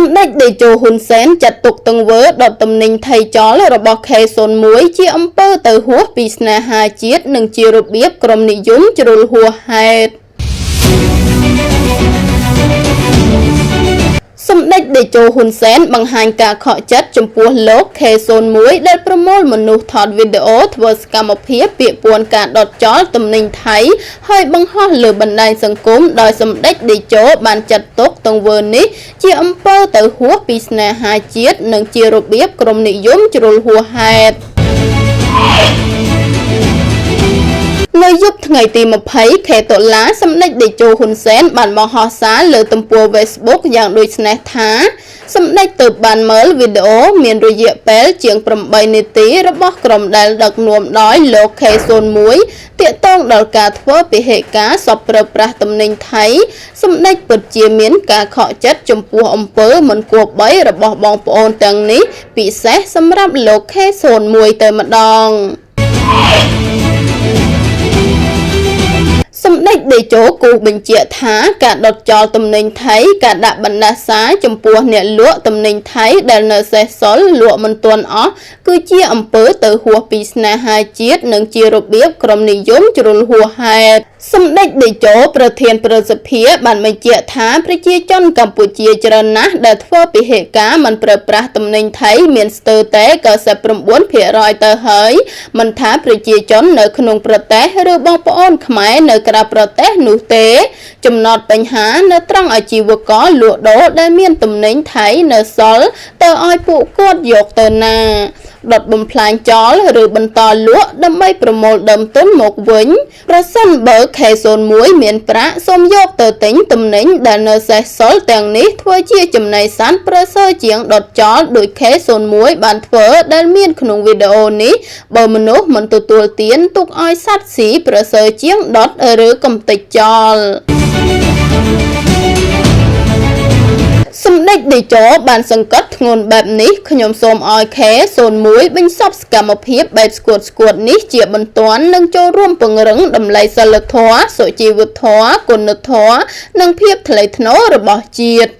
សម្ដេចតេជោហ៊ុនសែនចាត់ទុកទង្វើដុតទំនិញថៃចលរបស់ K01 ជាអំពើទៅហួសពីស្នេហាជាតិនិងជារបៀបក្រុមនិយមជ្រុលហួសហេតុសម្ដេចតេជោហ៊ុនសែនបង្ហាញការខកចិត្តចំពោះលោក K01 ដែលប្រមូលមនុស្សថតវីដេអូធ្វើសកម្មភាពពាក់ព័ន្ធការដុតចោលទំនិញថៃហើយបង្ហោះលើបណ្ដាញសង្គមដោយសម្ដេចតេជោបានចាត់ទុកទង្វើនេះជាអំពើទៅហួសពីស្នេហាជាតិនិងជារបៀបក្រុមនិយមជ្រុលហួសហេតុនៅយប់ថ្ងៃទី20ខែតុលាសម្ដេចតេជោហ៊ុនសែនបានបង្ហោះសារលើទំព័រ Facebook យ៉ាងដូចនេះថាសម្ដេចទើបបានមើលវីដេអូមានរយៈពេលជាង8នាទីរបស់ក្រុមដែលដឹកនាំដោយលោក K01 ទាក់ទងដល់ការធ្វើពហិការសពប្រើប្រាស់ទំនិញថៃសម្ដេចពិតជាមានការខកចិត្តចំពោះអំពើមិនគប្បីរបស់បងប្អូនទាំងនេះពិសេសសម្រាប់លោក K01 តែម្ដងសម្ដេចតេជោគូសបញ្ជាក់ថាការដុតចោលទំនិញថៃការដាក់បណ្ដាសាចំពោះអ្នកលក់ទំនិញថៃដែលនៅសេសសល់លក់មិនទាន់អស់គឺជាអំពើទៅហួសពីស្នេហាជាតិនិងជារបៀបក្រុមនិយមជ្រុលហួសហេតុសម្ដេចតេជោប្រធានព្រឹទ្ធសភាបានបញ្ជាក់ថាប្រជាជនកម្ពុជាច្រើនណាស់ដែលធ្វើពហិការមិនប្រើប្រាស់ទំនិញថៃមានស្ទើរតែ99%ទៅហើយមិនថាប្រជាជននៅក្នុងប្រទេសឬបងប្អូនខ្មែរនៅក្រៅប្រទេសនោះទេចំណោទបញ្ហានៅត្រង់អាជីវករលក់ដូរដែលមានទំនិញថៃនៅសល់ទៅឲ្យពួកគាត់យកទៅណាដុតបំផ្លាញចោលឬបន្តលក់ដើម្បីប្រមូលដើមទុនមកវិញប្រសិនបើ K01 មានប្រាក់សូមយកទៅទិញទំនិញដែលនៅសេសសល់ទាំងនេះធ្វើជាចំណីសត្វប្រសើរជាងដុតចោលដោយ K01 បានធ្វើដែលមានក្នុងវីដេអូនេះបើមនុស្សមិនទទួលទានទុកឲ្យសត្វស៊ីប្រសើរជាងដុតឬកំទេចចោលសម្ដេចតេជោបានសង្កត់ធ្ងន់បែបនេះខ្ញុំសូមឲ្យ K01 បញ្ចប់សកម្មភាពបែបស្គួតៗនេះជាបន្ទាន់និងចូលរួមពង្រឹងតម្លៃសីលធម៌សុជីវធម៌គុណធម៌និងភាពថ្លៃថ្នូររបស់ជាតិ។